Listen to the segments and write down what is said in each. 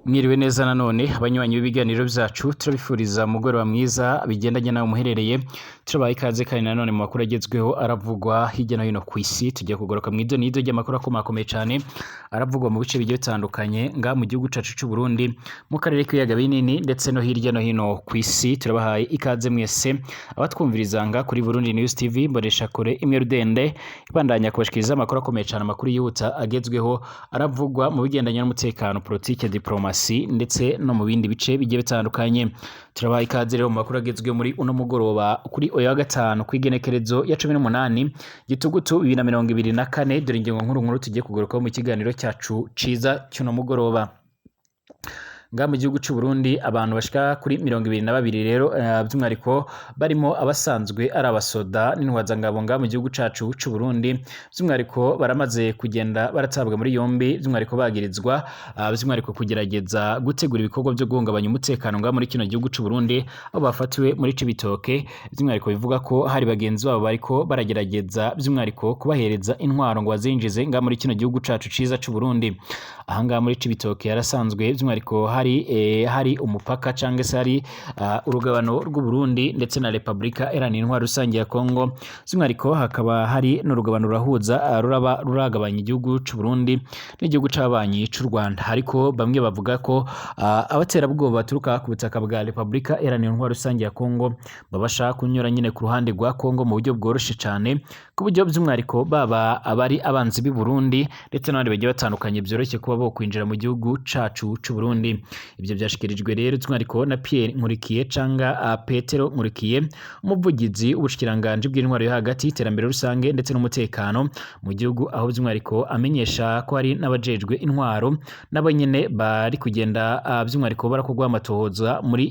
Mwiriwe neza nanone abanywanyi b'ibiganiro vyacu, turabifuriza umugoroba mwiza bigendanye naho muherereye. Turabaha ikaze kandi nanone mu makuru agezweho aravugwa hirya no hino kw'isi. Tugiye kugaruka mw'ido n'ido ry'amakuru akomakomeye cane aravugwa mu bice bigiye bitandukanye nga mu gihugu cacu c'u Burundi, mu karere k'ibiyaga binini ndetse no hirya no hino kw'isi. Turabahaye ikaze mwese abatwumviriza nga kuri Burundi News TV, mboneshakure imwe rudende ibandanya kubashikiriza amakuru akomeye cane, amakuru yihuta agezweho aravugwa mu bigendanye n'umutekano, politike, diplomasi ndetse no mu bindi bice bigiye bitandukanye. Turabaha ikaze rero mu makuru agezweho muri uno mugoroba kuri uyu wa gatanu kw'igenekerezo ya 18 Gitugutu 2024. Dore ingingo nkuru nkuru tugiye kugarukaho mu kiganiro cyacu ciza cy'uno mugoroba. Nga mu gihugu c'u Burundi abantu bashika kuri 22 rero, by'umwihariko barimo abasanzwe ari abasoda n'intwazangabo nga mu gihugu cacu c'u Burundi, by'umwihariko baramaze kugenda baratabwa muri yombi, by'umwihariko bagirizwa by'umwihariko kugerageza gutegura ibikorwa byo guhungabanya umutekano nga muri kino gihugu c'u Burundi, aho bafatiwe muri Cibitoke. By'umwihariko bivuga ko hari bagenzi babo bariko baragerageza by'umwihariko kubahereza intwaro ngo bazinjize nga muri kino gihugu cacu ciza c'u Burundi. Ahangaha muri Cibitoke yarasanzwe by'umwihariko hari umupaka cyangwa se hari urugabano rw'u Burundi ndetse na Republika Iharanira Intwaro Rusange ya Kongo. By'umwihariko hakaba hari n'urugabano rurahuza, ruraba ruragabanya igihugu c'u Burundi n'igihugu c'abanyi c'u Rwanda. Ariko bamwe bavuga ko abaterabwoba baturuka ku butaka bwa Republika Iharanira Intwaro Rusange ya Kongo babasha kunyura nyine ku ruhande rwa Kongo mu buryo bworoshe cane, ku buryo by'umwihariko baba abari abanzi b'i Burundi ndetse n'abandi bagiye batandukanye byoroshye kuba bo kwinjira mu gihugu cacu c'u Burundi. Ibyo byashikirijwe rero by'umwihariko na Pierre Nkurikiye canga Petero Nkurikiye, umuvugizi w'ubushikiranganji bw'intwaro yo hagati, iterambere rusange ndetse n'umutekano mu gihugu, aho by'umwihariko amenyesha ko hari n'abajejwe intwaro nabo nyene bari kugenda by'umwihariko barakorwa amatohoza muri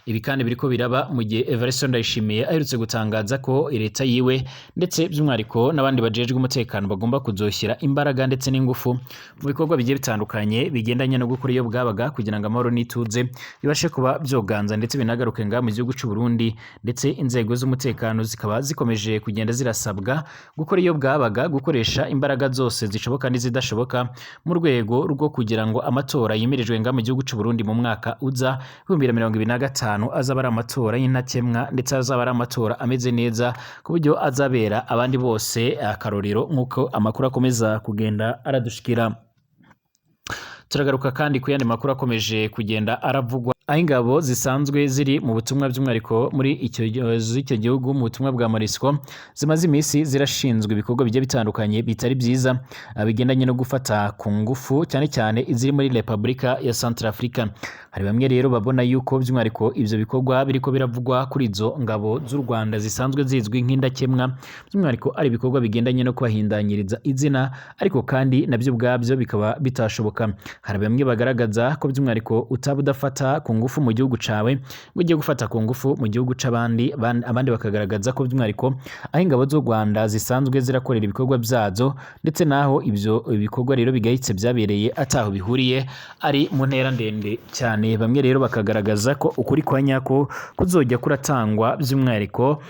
Ibi kandi biriko biraba mu gihe Evariste Ndayishimiye aherutse gutangaza ko leta yiwe ndetse by'umwihariko n'abandi bajejwe umutekano bagomba kuzoshyira imbaraga ndetse n'ingufu mu bikorwa bigiye bitandukanye bigendanye no gukora iyo bwabaga kugira ngo amahoro n'ituze bibashe kuba byoganza ndetse binagaruke nga mu gihugu c'u Burundi. Ndetse inzego z'umutekano zikaba zikomeje kugenda zirasabwa gukora iyo bwabaga, gukoresha imbaraga zose zishoboka n'izidashoboka mu rwego rwo kugira ngo amatora yimirijwe nga mu gihugu c'u Burundi mu mwaka uza 2025 azaba ari amatora y'intakemwa ndetse azaba ari amatora ameze neza ku buryo azabera abandi bose akarorero, nk'uko amakuru akomeza kugenda aradushikira. Turagaruka kandi ku yandi makuru akomeje kugenda aravugwa, aho ingabo zisanzwe ziri mu butumwa by'umwihariko muri icyo gihugu mu butumwa bwa MONUSCO zimaze iminsi zirashinzwe ibikorwa bigiye bitandukanye bitari byiza, bigendanye no gufata ku ngufu, cyane cyane iziri muri Republika ya Centrafrica. Hari bamwe rero babona yuko by'umwihariko ivyo bikorwa biriko biravugwa kuri izo ngabo z'u Rwanda zisanzwe zizwi nk'indakemwa, by'umwihariko ari ibikorwa bigendanye no kubahindanyiriza izina, ariko kandi nabyo ubwabyo bikaba bitashoboka. Hari bamwe bagaragaza ko by'umwihariko utaba udafata ku ngufu mu gihugu cawe ngo ugiye gufata ku ngufu mu gihugu c'abandi, abandi bakagaragaza ko by'umwihariko aho ingabo z'u Rwanda zisanzwe zirakorera ibikorwa byazo ndetse naho ivyo ibikorwa rero bigayitse byabereye ataho bihuriye ari mu ntera ndende cyane. Bamwe rero bakagaragaza ko ukuri kwa nyako kuzojya kuratangwa by'umwihariko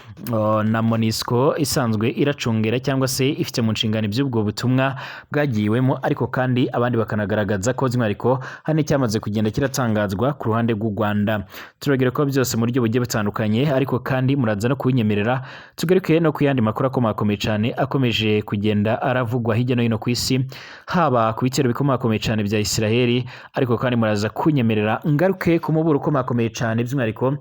na MONUSCO isanzwe iracungera cyangwa se ifite mu nshingano iby'ubwo butumwa bwagiwemo. Ariko kandi abandi bakanagaragaza ko by'umwihariko hari n'icyamaze kugenda kiratangazwa ku ruhande rw'u Rwanda. Turagira ko byose mu buryo bugiye butandukanye, ariko kandi muraza no kubinyemerera tugaruke no ku yandi makuru akomakomeye cyane akomeje kugenda aravugwa hirya no hino ku isi, haba ku bitero bikomakomeye cyane bya Isiraheli. Ariko kandi muraza kunyemerera ngaruke ku muburo ukomakomeye cyane by'umwihariko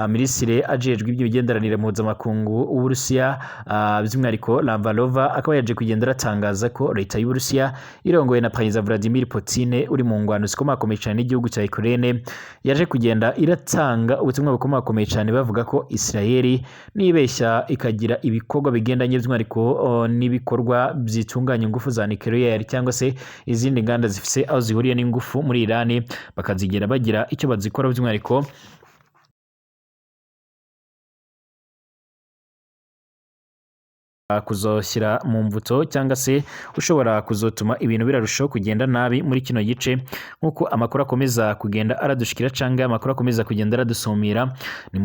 minisitiri ajejwe iby'imigenderanire mpuzamakungu w'Uburusiya, by'umwihariko Lavrov, akaba yaje kugenda aratangaza ko leta y'Uburusiya irongowe na Perezida Vladimir Putin uri mu ngwano zikomakomeye cyane n'igihugu cya Ukraine yaje kugenda iratanga ubutumwa bukomakomeye cyane, bavuga ko Isiraheli nibeshya ikagira ibikorwa bigendanye by'umwihariko n'ibikorwa byitunganya ingufu za nucleaire cyangwa se izindi nganda zifise aho zihuriye n'ingufu muri Iran, bakazigera bagira icyo bazikora by'umwihariko Kuzoshyira mu mvuto cyangwa se ushobora kuzotuma ibintu birarushaho kugenda nabi muri kino gice, nk'uko amakuru akomeza kugenda aradushikira cyangwa amakuru akomeza kugenda aradusumira. Ni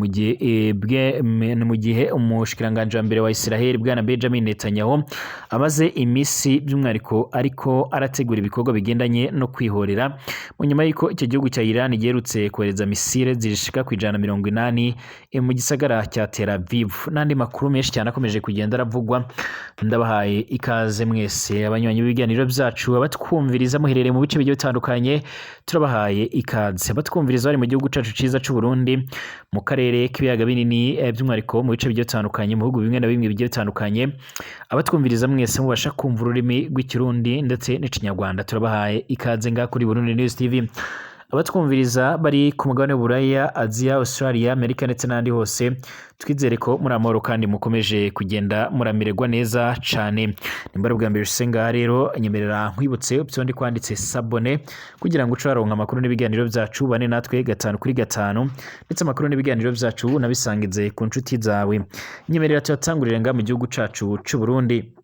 mu gihe umushikiranganji wa mbere wa Israel, bwana Benjamin Netanyahu, amaze iminsi by'umwihariko ariko arategura ibikorwa bigendanye no kwihorera mu nyuma y'uko icyo gihugu cya Iran giherutse kohereza misile zishika ku 180 mu gisagara cya Tel Aviv, n'andi makuru menshi cyane akomeje kugenda aravugwa. Ndabahaye ikaze mwese abanywanyi b'ibiganiro byacu, abatwumviriza muherereye mu bice bigiye bitandukanye, turabahaye ikaze. Abatwumviriza bari mu gihugu cyacu cyiza cy'u Burundi, mu karere k'ibiyaga binini, by'umwihariko mu bice bigiye bitandukanye, mu bihugu bimwe na bimwe bigiye bitandukanye, abatwumviriza mwese mubasha kumva ururimi rw'Ikirundi ndetse n'Ikinyarwanda, turabahaye ikaze ngaha kuri Burundi News TV. Abatwumviriza bari ku mugabane w'Uburaya, Aziya, Australia, Amerika ndetse n'ahandi hose, twizere ko muri amahoro kandi mukomeje kugenda muramererwa neza cane. Nimba ari ubwa mbere ushitse ngaha rero, nyemerera nkwibutse upyonde kwanditse s'abonner kugira ngo uce waronka amakuru n'ibiganiro byacu, bane natwe gatanu kuri gatanu, ndetse amakuru n'ibiganiro byacu unabisangize ku nshuti zawe. Nyemerera tuyatangurire ngaha mu gihugu cacu c'u Burundi.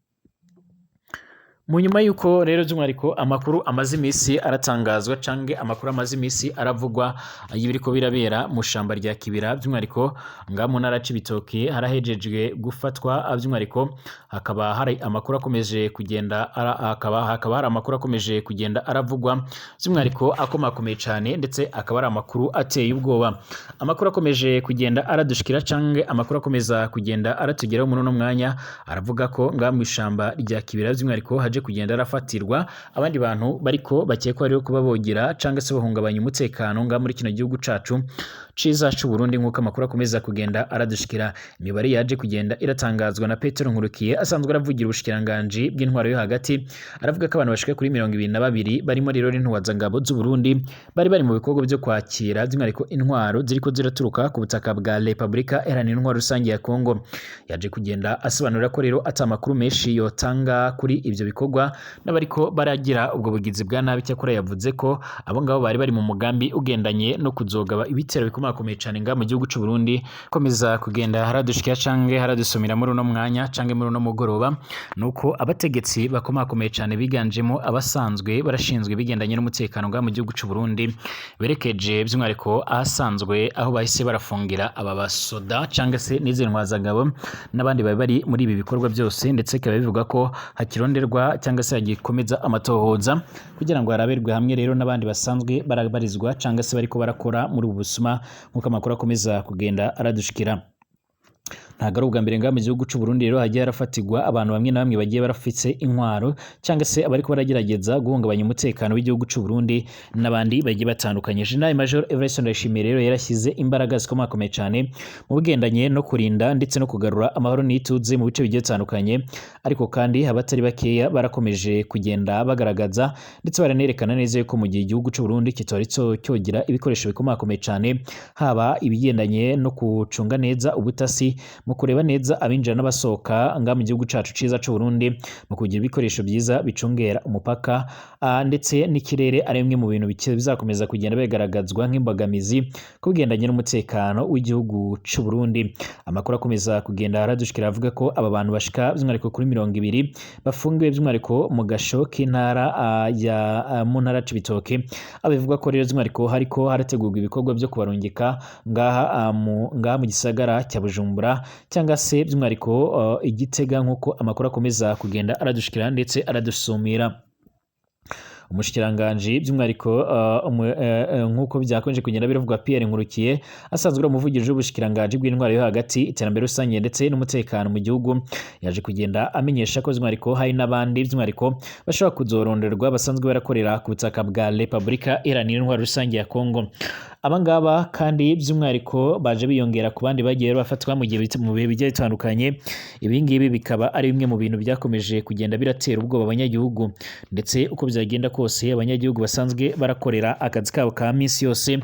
Mu nyuma y'uko rero by'umwihariko amakuru amaze iminsi aratangazwa canke amakuru amaze iminsi aravugwa y'ibiriko birabera mu shamba rya Kibira, by'umwihariko ngaha mu ntara Cibitoke, harahejejwe gufatwa by'umwihariko hakaba hari amakuru akomeje kugenda hakaba hari amakuru akomeje kugenda aravugwa by'umwihariko akomakomeye cane, ndetse akaba ari amakuru ateye ubwoba. Amakuru akomeje kugenda aradushikira canke amakuru akomeza kugenda aratugeraho muri uno mwanya aravuga ko ngaha mu ishamba rya Kibira by'umwihariko haje kugenda arafatirwa abandi bantu bariko bakekwa rero kuba bogira cyangwa se bahungabanya umutekano ngaha muri kino gihugu cacu ciza c'u Burundi, nk'uko amakuru akomeza kugenda aradushikira. Imibare yaje kugenda iratangazwa na Petero Nkurukiye, asanzwe aravugira ubushikiranganji bw'intwaro yo hagati, aravuga ko abantu bashika kuri 22 barimo rero n'intwazangabo z'u Burundi bari mu bikorwa byo kwakira by'umwihariko intwaro ziriko ziraturuka ku butaka bwa Repubulika Iharanira Intwaro Rusange ya Kongo. Yaje kugenda asobanura ko rero ata makuru menshi yotanga kuri ivyo bikorwa n'abariko baragira ubwo bugizi bwa nabi. Cyakora yavuze ko abo ngabo bari mu mugambi ugendanye no kuzogaba ibitero bikomakomeye cane ngaha mu gihugu c'u Burundi. Komeza kugenda haradushikira canke haradusumira muri uno mwanya canke muri uno mugoroba nuko abategetsi bakomakomeye cane biganjemo abasanzwe barashinzwe bigendanye n'umutekano ngaha mu gihugu c'u Burundi berekeje by'umwihariko ahasanzwe aho bahise barafungira aba basoda cyangwa se n'izi ntwazangabo n'abandi bari muri ibi bikorwa byose, ndetse bikaba bivugwa ko hakironderwa cyangwa se hagikomeza amatohoza kugira ngo haraberwe hamwe rero n'abandi basanzwe barabarizwa cyangwa se bariko barakora muri ubu busuma, nk'uko amakuru akomeza kugenda aradushikira. Ntabwo ari ubwa mbere ngaha mu gihugu c'u Burundi rero hagiye harafatirwa abantu bamwe na bamwe bagiye barafise intwaro cyangwa se abariko baragerageza guhungabanya umutekano w'igihugu c'u Burundi n'abandi bagiye batandukanye. General Major Evariste Ndayishimiye rero yarashyize imbaraga zikomakomeye cane mu bigendanye no kurinda ndetse no kugarura amahoro n'ituze mu bice bigiye bitandukanye, ariko kandi abatari bakeya barakomeje kugenda bagaragaza ndetse baranerekana neza yuko mu gihe igihugu c'u Burundi kitari cyogira ibikoresho bikomakomeye cane, haba ibigendanye no gucunga neza ubutasi, mu kureba neza abinjira n'abasohoka ngaha mu gihugu cacu ciza c'u Burundi, mu kugira ibikoresho byiza bicungera umupaka ndetse n'ikirere, ari bimwe mu bintu bizakomeza kugenda bigaragazwa nk'imbogamizi ku bigendanye n'umutekano w'igihugu c'u Burundi. Amakuru akomeza kugenda aradushikira avuga ko aba bantu bashika by'umwihariko kuri 20 bafungiwe by'umwihariko mu gasho k'intara ya mu ntara Cibitoke, abivuga ko rero by'umwihariko hariko harategurwa ibikorwa byo kubarungika ngaha mu gisagara cya Bujumbura cyangwa se by'umwihariko Igitega, nk'uko amakuru akomeza kugenda aradushikira ndetse aradusumira. Umushikiranganji by'umwihariko nk'uko byakomeje kugenda biravugwa, Pierre Nkurukiye asanzwe ari umuvugizi w'ubushikiranganji bw'intwaro yo hagati, iterambere rusange ndetse n'umutekano mu gihugu, yaje kugenda amenyesha ko by'umwihariko hari n'abandi by'umwihariko bashobora kuzoronderwa basanzwe barakorera ku butaka bwa Repubulika Iharanira Intwaro Rusange ya Kongo. Aba ngaba kandi by'umwihariko baje biyongera ku bandi bagiye bafatwa mu gihe mu bihe bigiye bitandukanye. Ibi ngibi bikaba ari bimwe mu bintu byakomeje kugenda biratera ubwoba abanyagihugu, ndetse uko byagenda kose abanyagihugu basanzwe barakorera akazi kabo ka minsi yose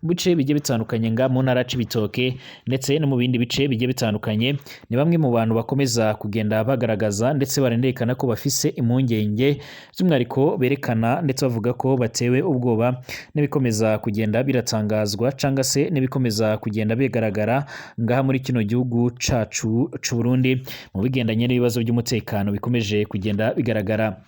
mu bice bigiye bitandukanye nga mu ntara Cibitoke ndetse no mu bindi bice bigiye bitandukanye, ni bamwe mu bantu bakomeza kugenda bagaragaza ndetse barerekana ko bafise impungenge, by'umwihariko berekana ndetse bavuga ko batewe ubwoba n'ibikomeza kugenda biratangazwa. gutangazwa canga se n'ibikomeza kugenda bigaragara ngaha muri kino gihugu cacu c'u Burundi mu bigendanye n'ibibazo by'umutekano bikomeje kugenda bigaragara.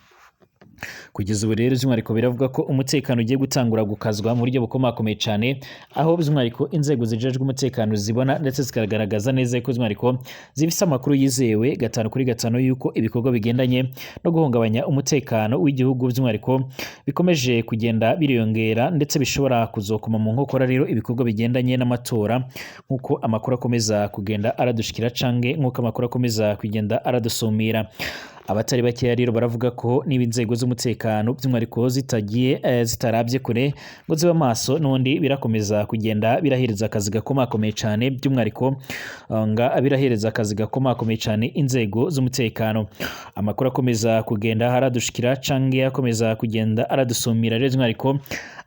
Kugeza ubu rero by'umwihariko biravuga ko umutekano ugiye gutangura gukazwa mu buryo bukomakomeye cyane, aho by'umwihariko inzego zijejwe umutekano zibona ndetse zikagaragaza neza ko by'umwihariko zifise amakuru yizewe gatanu kuri gatanu yuko ibikorwa bigendanye no guhungabanya umutekano w'igihugu by'umwihariko bikomeje kugenda biriyongera, ndetse bishobora kuzokoma mu nkokora rero ibikorwa bigendanye n'amatora, nk'uko amakuru akomeza kugenda aradushikira cange nk'uko amakuru akomeza kugenda aradusumira. Abatari bakeya rero baravuga ko niba inzego z'umutekano by'umwihariko zitagiye zitarabye kure ngo zibe amaso, n'ubundi birakomeza kugenda birahereza akazi gakomakomeye cyane, by'umwihariko nga birahereza akazi gakomakomeye cyane inzego z'umutekano. Amakuru akomeza kugenda aradushikira cange akomeza kugenda aradusumira rero by'umwihariko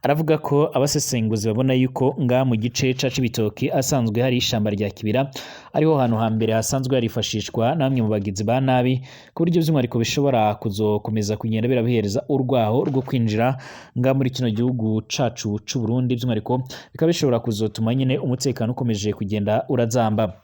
aravuga ko abasesenguzi babona yuko nga mu gice ca Cibitoke asanzwe hari ishamba rya Kibira, ariho hantu hambere hasanzwe harifashishwa namwe mu bagizi ba nabi, ku buryo by'umwihariko bishobora kuzokomeza kugenda birabihereza urwaho rwo kwinjira nga muri kino gihugu cacu c'u Burundi, by'umwihariko bikaba bishobora kuzotuma nyine umutekano ukomeje kugenda urazamba.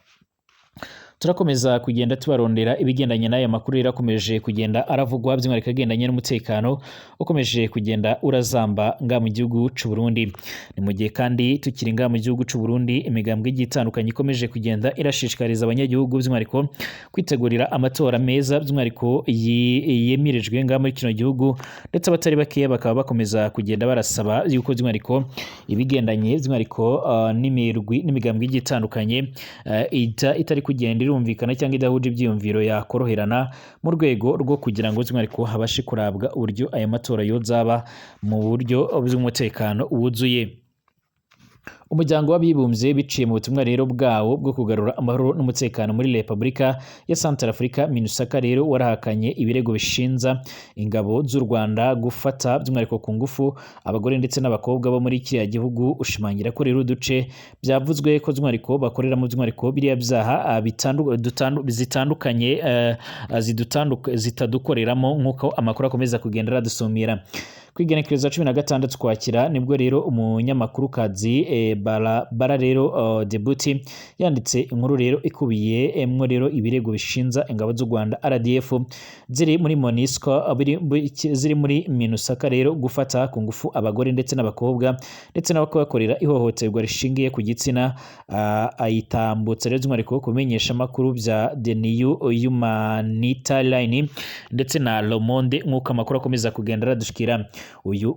Turakomeza kugenda tubarondera ibigendanye n'aya makuru rero akomeje kugenda aravugwa, by'umwihariko agendanye n'umutekano ukomeje kugenda urazamba nga mu gihugu c'u Burundi. Ni mu gihe kandi tukiri nga mu gihugu c'u Burundi, imigambwe igiye itandukanye ikomeje kugenda irashishikariza abanyagihugu by'umwihariko kwitegurira amatora meza, by'umwihariko yemirijwe nga muri kino gihugu, ndetse abatari bakeya bakaba bakomeza kugenda barasaba yuko by'umwihariko ibigendanye by'umwihariko n'imirwi n'imigambwe igiye itandukanye itari kugenda irumvikana cyangwa idahuje ibyiyumviro yakoroherana, mu rwego rwo kugira ngo by'umwihariko habashe kurabwa uburyo aya matora yozaba mu buryo bw'umutekano wuzuye. Umuryango w'abibumbye biciye mu butumwa rero bwawo bwo kugarura amahoro n'umutekano muri Repubulika ya Centrafrica MINUSCA rero warahakanye ibirego bishinza ingabo z'u Rwanda gufata by'umwihariko ku ngufu abagore ndetse n'abakobwa bo muri kiriya gihugu, ushimangira ko rero uduce byavuzwe ko by'umwihariko bakoreramo by'umwihariko biriya byaha zitandukanye zitadukoreramo, nk'uko amakuru akomeza kugenda aradusumira. Kwigenekereza 16 Ukwakira nibwo rero umunyamakurukazi Bara rero Debuti yanditse inkuru rero ikubiye mwo rero ibirego bishinza ingabo z'u Rwanda RDF ziri muri MONUSCO ziri muri MINUSCA rero gufata ku ngufu abagore ndetse n'abakobwa ndetse n'abakorera ihohoterwa rishingiye ku gitsina. Ayitambutse rero by'umwihariko kumenyesha amakuru bya The New Humanitarian ndetse na Le Monde, nk'uko amakuru akomeza kugenda aradushikira. Uyu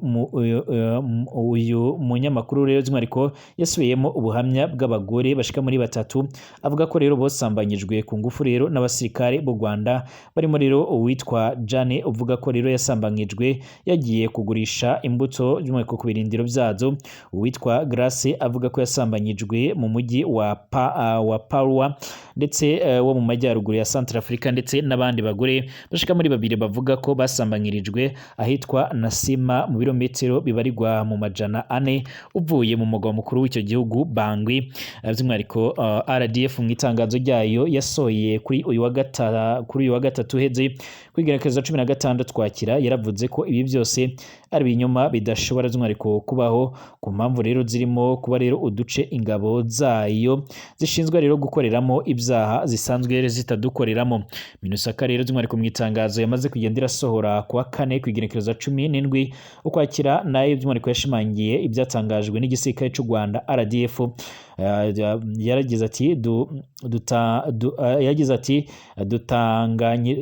munyamakuru rero by'umwihariko yasubiyemo ubuhamya bw'abagore bashika muri batatu, avuga ko rero bosambanyijwe ku ngufu rero n'abasirikare b'u Rwanda, barimo rero uwitwa Jane uvuga ko rero yasambanyijwe yagiye kugurisha imbuto by'umwihariko ku birindiro byazo, uwitwa Grace avuga ko yasambanyijwe mu mujyi wa Parwa ndetse wo mu majyaruguru ya Centrafrica, ndetse n'abandi bagore bashika muri babiri bavuga ko basambanyirijwe ahitwa Nasima mu birometero bibarirwa mu 400 uvuye mu mugwa mukuru w'icyo gihugu Bangui. By'umwihariko RDF mu itangazo ryayo yasohoye kuri uyu wa gatatu uheze kwigerekereza 16 Twakira, yaravuze ko ibi byose ari ibinyoma bidashobora by'umwihariko kubaho, ku mpamvu rero zirimo kuba rero uduce ingabo zayo zishinzwe rero gukoreramo ibyaha zisanzwe zitadukoreramo. MINUSCA rero by'umwihariko mu itangazo yamaze kugenda irasohora kuwa kane kwigerekereza 17 Ukwakira, nayo by'umwihariko yashimangiye ibyatangajwe n'igisirikare cy'u Rwanda RDF. Yaragize ati yagize ati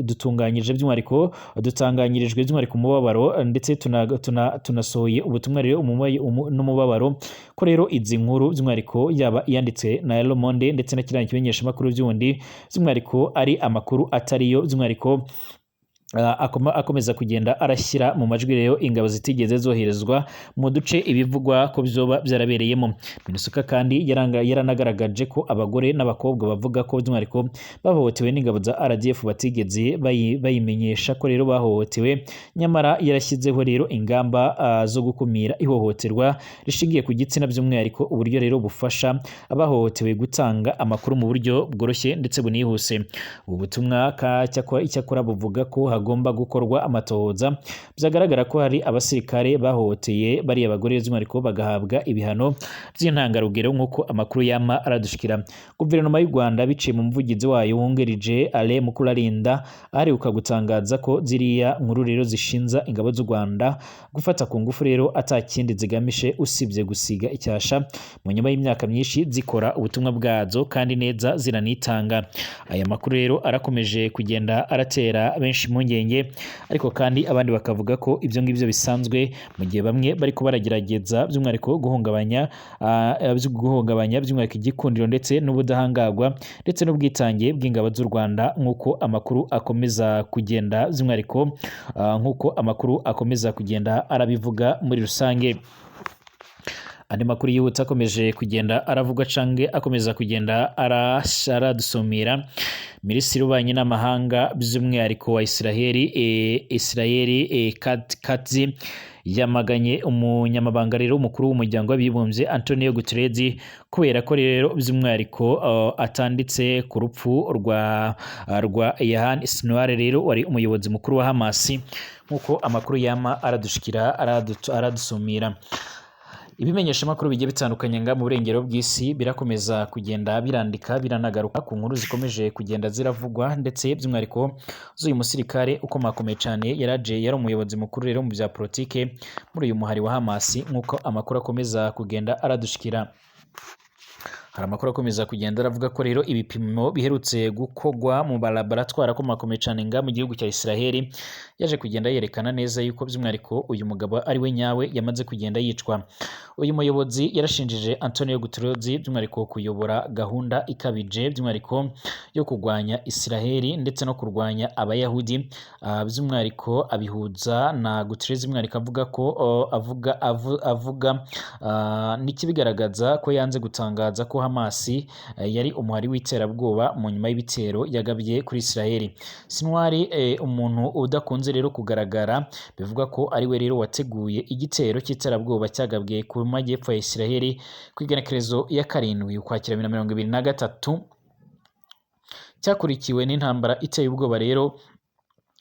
dutunganyije by'umwihariko dutanganyirijwe by'umwihariko umubabaro, ndetse tunasohoye ubutumwa rero n'umubabaro ko rero izi nkuru by'umwihariko yaba iyanditse na Le Monde ndetse na kiriya kimenyeshamakuru by'undi by'umwihariko ari amakuru atariyo, by'umwihariko akomeza kugenda arashyira mu majwi rero ingabo zitigeze zoherezwa mu duce ibivugwa ko byoba byarabereyemo. MINUSCA kandi yaranagaragaje ko abagore n'abakobwa bavuga ko by'umwihariko bahohotewe n'ingabo za RDF batigeze bayimenyesha ko rero bahohotewe, nyamara yarashyizeho rero ingamba zo gukumira ihohoterwa rishingiye ku gitsina, by'umwihariko uburyo rero bufasha abahohotewe gutanga amakuru mu buryo bworoshye ndetse bunihuse. Ubu butumwa icyakora buvuga ko hagomba gukorwa amatohoza, vyagaragara ko hari abasirikare bahohoteye bariya bagore by'umwihariko bagahabwa ibihano by'intangarugero nk'uko amakuru yama aradushikira. Guverinoma y'u Rwanda biciye mu muvugizi wayo wungirije Alain Mukurarinda aheruka gutangaza ko ziriya nkuru rero zishinza ingabo z'u Rwanda gufata ku ngufu rero atakindi zigamije usibye gusiga icyasha mu nyuma y'imyaka myinshi zikora ubutumwa bwazo kandi neza ziranitanga. Aya makuru rero arakomeje kugenda aratera benshi impungenge, ariko kandi abandi bakavuga ko ibyo ngibyo bisanzwe mu gihe bamwe bariko baragerageza by'umwihariko guhungabanya by'umwihariko igikundiro ndetse n'ubudahangarwa ndetse n'ubwitange bw'ingabo z'u Rwanda nk'uko amakuru akomeza kugenda by'umwihariko nk'uko amakuru akomeza kugenda arabivuga muri rusange. Andi makuru yihuta akomeje kugenda aravugwa cange akomeza kugenda aradusumira. Minisitiri w'ububanyi n'amahanga by'umwihariko wa Israheli Israel Katz yamaganye umunyamabanga rero umukuru w'umuryango w'abibumbye Antonio Guterres kubera ko rero by'umwihariko atanditse ku rupfu rwa Yahan Sinwar rero wari umuyobozi mukuru wa Hamas nk'uko amakuru yama aradushikira aradusumira. Ibimenyeshamakuru bigiye bitandukanye nga mu burengero bw'isi birakomeza kugenda birandika biranagaruka ku nkuru zikomeje kugenda ziravugwa ndetse by'umwihariko z'uyu musirikare ukomakomeye cyane yaraje yari umuyobozi mukuru rero mu bya politike muri uyu muhari wa Hamas nk'uko amakuru akomeza kugenda aradushikira. Hari amakuru akomeza kugenda aravuga ko rero ibipimo biherutse gukorwa mu laboratoire akomakomeye cyane nga mu gihugu cya Israel yaje kugenda yerekana neza yuko by'umwihariko uyu mugabo ari we nyawe yamaze kugenda yicwa. Uyu muyobozi yarashinjije Antonio Guterres by'umwihariko kuyobora gahunda ikabije by'umwihariko yo kurwanya Israel ndetse no kurwanya Abayahudi, by'umwihariko abihuza na Guterres by'umwihariko avuga ko avuga n'ikibigaragaza ko yanze gutangaza ko Hamas yari umuhari w'iterabwoba mu nyuma y'ibitero yagabye kuri Israel. Sinwar umuntu udakunze rero kugaragara bivuga ko ari we rero wateguye igitero cy'iterabwoba cyagabwe ku majyepfo ya Israel ku igenekerezo ya 7 Ukwakira 2023 cyakurikiwe n'intambara iteye ubwoba rero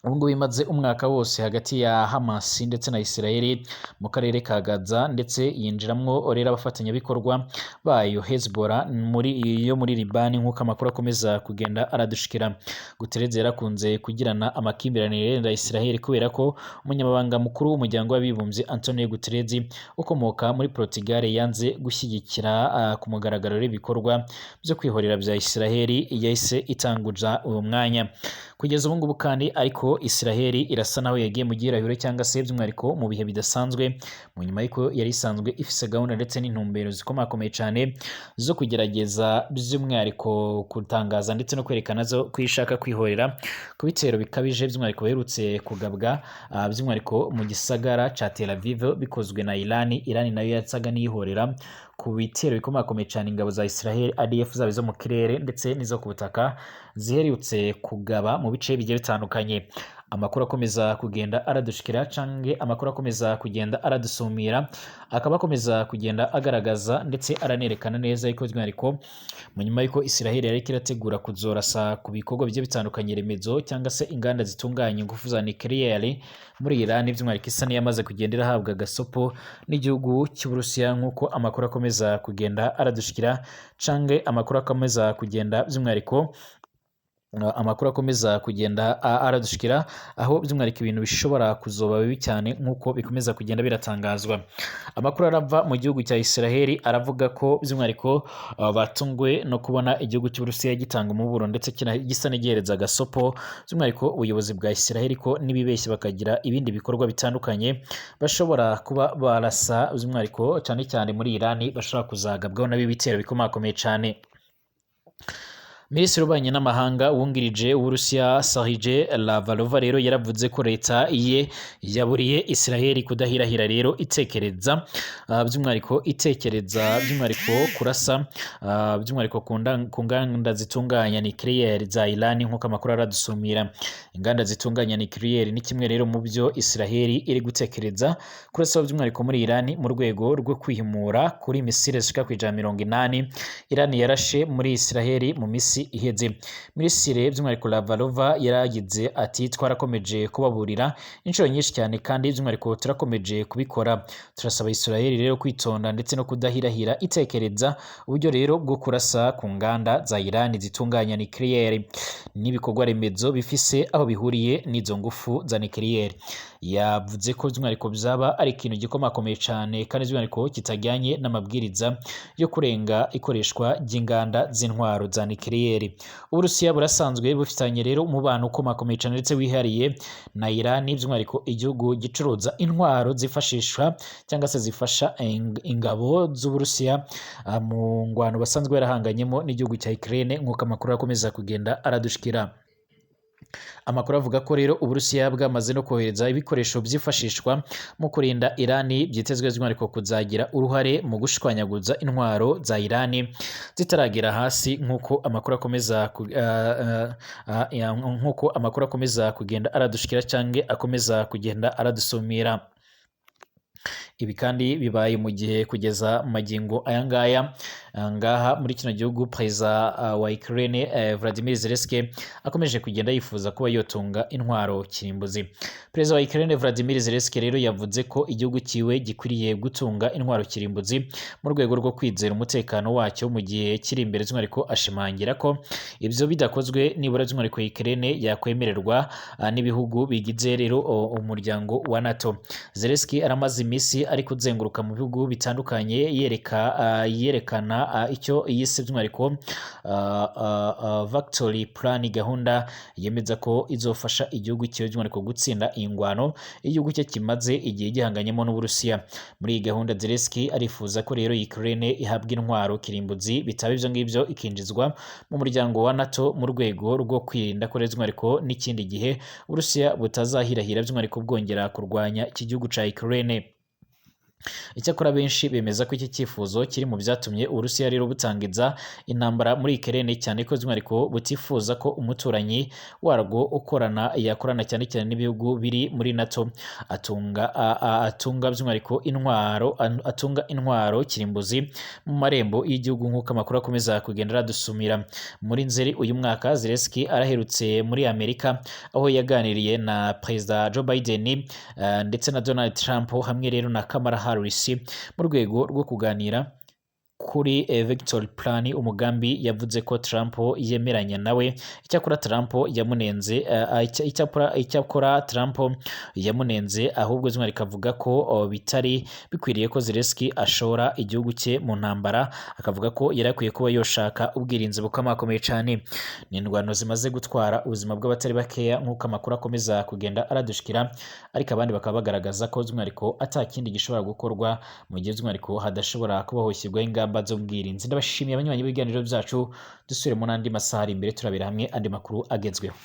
ubu ngubu imaze umwaka wose hagati ya Hamas ndetse na Israel mu karere ka Gaza ndetse yinjiramwo rero abafatanyabikorwa bayo Hezbollah muri yo muri Liban nk'uko amakuru akomeza kugenda aradushikira. Guterres yarakunze kugirana amakimbirane na Israel kubera ko umunyamabanga mukuru w'umuryango w'abibumbye Antonio Guterres ukomoka muri Portugal yanze gushyigikira ku mugaragaro ibikorwa byo kwihorera bya Israel yahise itanguza uwo mwanya. Kugeza ubu ngubu kandi ariko Israel irasa naho yagiye mu gihirahiro cyangwa se by'umwihariko mu bihe bidasanzwe mu nyuma y'uko yari isanzwe ifise gahunda ndetse n'intumbero zikomakomeye cyane zo kugerageza by'umwihariko gutangaza ndetse no kwerekana zo ko ishaka kwihorera ku bitero bikabije by'umwihariko baherutse kugabwa by'umwihariko mu gisagara ca Tel Aviv bikozwe na Iran. Iran nayo yasaga n'iyihorera ku bitero bikomakomeye cyane ingabo za Israel ADF zaba izo mu kirere ndetse n'izo ku butaka ziherutse kugaba mu bice bigiye bitandukanye. Amakuru akomeza kugenda aradushikira canke amakuru akomeza kugenda aradusumira akaba akomeza kugenda agaragaza ndetse aranerekana neza yuko by'umwihariko mu nyuma y'uko Israel yari irategura kuzorasa ku bikorwa bigiye bitandukanye remezo cyangwa se inganda zitunganya ingufu za nucleaire muri Iran by'umwihariko isa n'iyamaze kugenda irahabwa gasopo n'igihugu cy'Uburusiya nk'uko amakuru akomeza kugenda aradushikira canke amakuru akomeza kugenda by'umwihariko amakuru akomeza kugenda aradushikira aho by'umwihariko ibintu bishobora kuzoba bibi cyane nk'uko bikomeza kugenda biratangazwa. Amakuru arava mu gihugu cya Israel aravuga ko by'umwihariko batunguwe no kubona igihugu cy'Uburusiya gitanga umuburo ndetse gisa n'igihereza gasopo by'umwihariko ubuyobozi bwa Israel ko n'ibibeshye bakagira ibindi bikorwa bitandukanye bashobora kuba barasa by'umwihariko cyane cyane muri Iran bashobora kuzagabwaho n'ibitero bikomakomeye cyane. Minisitiri w'ububanyi n'amahanga wungirije w'Uburusiya Sergei Lavrov rero yaravuze ko leta ye yaburiye Israel kudahirahira rero itekereza by'umwihariko itekereza by'umwihariko kurasa by'umwihariko ku nganda zitunganya nucleaire za Iran nk'uko amakuru aradusumira. Inganda zitunganya nucleaire ni kimwe rero mu byo Israel iri gutekereza kurasa by'umwihariko muri Iran mu rwego rwo kwihimura kuri misile zishika ku 180 Iran yarashe muri Israel mu misi minsi iheze. Minisitiri by'umwihariko Lavrov yaragize ati: "Twarakomeje kubaburira inshuro nyinshi cyane kandi by'umwihariko turakomeje kubikora. Turasaba Israel rero kwitonda ndetse no kudahirahira itekereza uburyo rero bwo kurasa ku nganda za Iran zitunganya nucléaire n'ibikorwa remezo bifise aho bihuriye n'izo ngufu za nucléaire." Yavuze ko by'umwihariko byaba ari ikintu gikomakomeye cyane kandi by'umwihariko kitajyanye n'amabwiriza yo kurenga ikoreshwa ry'inganda z'intwaro za nucléaire. Uburusiya burasanzwe bufitanye rero umubano ukomakomeye cyane ndetse wihariye na Iran, by'umwihariko igihugu gicuruza intwaro zifashishwa cyangwa se zifasha ingabo z'Uburusiya mu ngwano basanzwe barahanganyemo n'igihugu cya Ukraine, nk'uko amakuru akomeza kugenda aradushikira. Amakuru avuga ko rero Uburusiya bwamaze no kohereza ibikoresho byifashishwa mu kurinda Irani, byitezwe by'umwihariko kuzagira uruhare mu gushwanyaguza intwaro za Irani zitaragera hasi, nk'uko amakuru akomeza kugenda aradushikira cyangwa akomeza kugenda aradusumira. Ibi kandi bibaye mu gihe kugeza magingo aya ngaya ngaha muri kino gihugu, perezida wa Ukraine Vladimir Zelensky akomeje kugenda yifuza kuba yotunga intwaro kirimbuzi. Perezida wa Ukraine Vladimir Zelensky rero yavuze ko igihugu kiwe gikwiriye gutunga intwaro kirimbuzi mu rwego rwo kwizera umutekano wacyo mu gihe kiri imbere. By'umwihariko ashimangira ko ibyo bidakozwe, nibura by'umwihariko Ukraine yakwemererwa n'ibihugu bigize rero umuryango wa NATO. Zelensky aramaze iminsi ari kuzenguruka mu bihugu bitandukanye yerekana icyo yise by'umwihariko Victory Plan, gahunda yemeza ko izofasha igihugu cyiwe by'umwihariko gutsinda iyi ngwano igihugu cye kimaze igihe gihanganyemo n'Uburusiya. Muri iyi gahunda, Zelensky arifuza ko rero Ukraine ihabwa intwaro kirimbuzi, bitaba ibyo ngibyo ikinjizwa mu muryango wa NATO mu rwego rwo kwirinda ko rero by'umwihariko n'ikindi gihe Uburusiya butazahirahira by'umwihariko bwongera kurwanya iki gihugu ca Ukraine. Icyakora benshi bemeza ko iki cyifuzo kiri mu byatumye Uburusiya rero butangiza intambara muri Ukraine, cyane ko by'umwihariko butifuza ko umuturanyi warwo ukorana yakorana cyane cyane n'ibihugu biri muri NATO atunga by'umwihariko intwaro, atunga intwaro kirimbuzi mu marembo y'igihugu, nk'uko amakuru akomeza kugenda aradusumira. Muri Nzeri uyu mwaka, Zelensky araherutse muri Amerika aho yaganiriye na Perezida Joe Biden ndetse na Donald Trump hamwe rero na Kamala Harris mu rwego rwo kuganira kuri Victory Plan, umugambi yavuze ko Trump yemeranya nawe. Icyakora Trump yamunenze ahubwo by'umwihariko avuga ko bitari bikwiriye ko Zelensky ashora igihugu cye mu ntambara, akavuga ko yari akwiye kuba yoshaka ubwirinzi bukomakomeye cyane. Ni indwano zimaze gutwara ubuzima bw'abatari bakeya, nk'uko amakuru akomeza kugenda aradushikira, ariko abandi bakaba bagaragaza ko by'umwihariko ata kindi gishobora gukorwa mu gihe by'umwihariko hadashobora kuba hoshyirwaho ingamba z'ubwirinzi. Ndabashimiye abanywanyi b'ibiganiro byacu, dusubiremo n'andi masaha ari imbere turabera hamwe andi makuru agezweho.